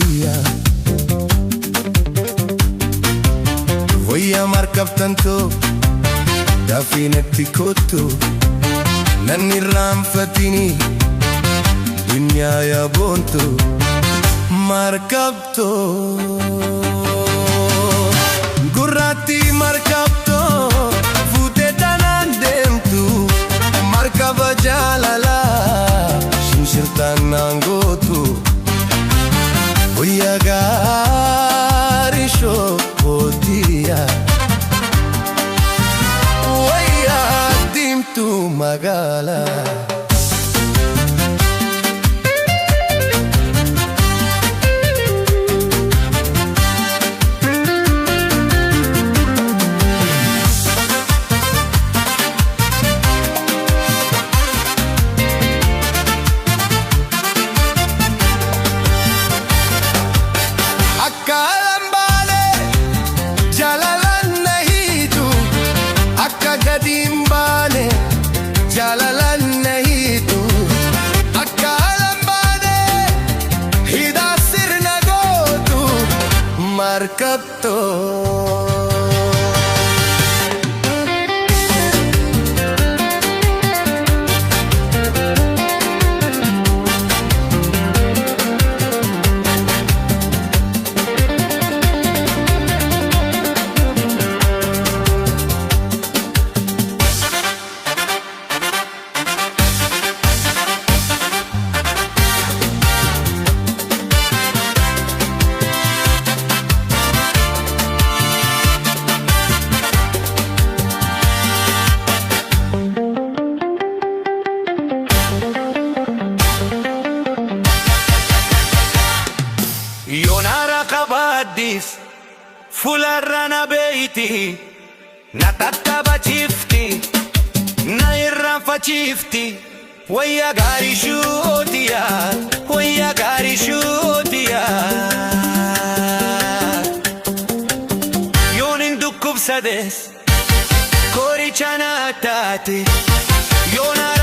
Tiyya. Wayyaa markabtantoo daafinatti kottu, nan irraanfatini, dunyaa yaa boontu markabtoo. Gurraatti markabtoo fuutee tanaan deemtu, markaba jaalalaa shinshirtaan naan gootu. Wayyaa gaarii shoobootiya, wayyaa diimtuu magaalaa. Akka lambaale jaalalaan na hiitu, akka gadi hin baane jaalalaan na hiitu, akka lambaale hidhaa sirna gootu markabtoo. Yoonara qabaaddis fuularra na beeyti, na tattabachiifti, na irraanfachiifti. Wayyaa gaarii shuutiya, wayyaa gaarii shuutiya. Yoon hin dhukkubsades qoricha na taate yoona.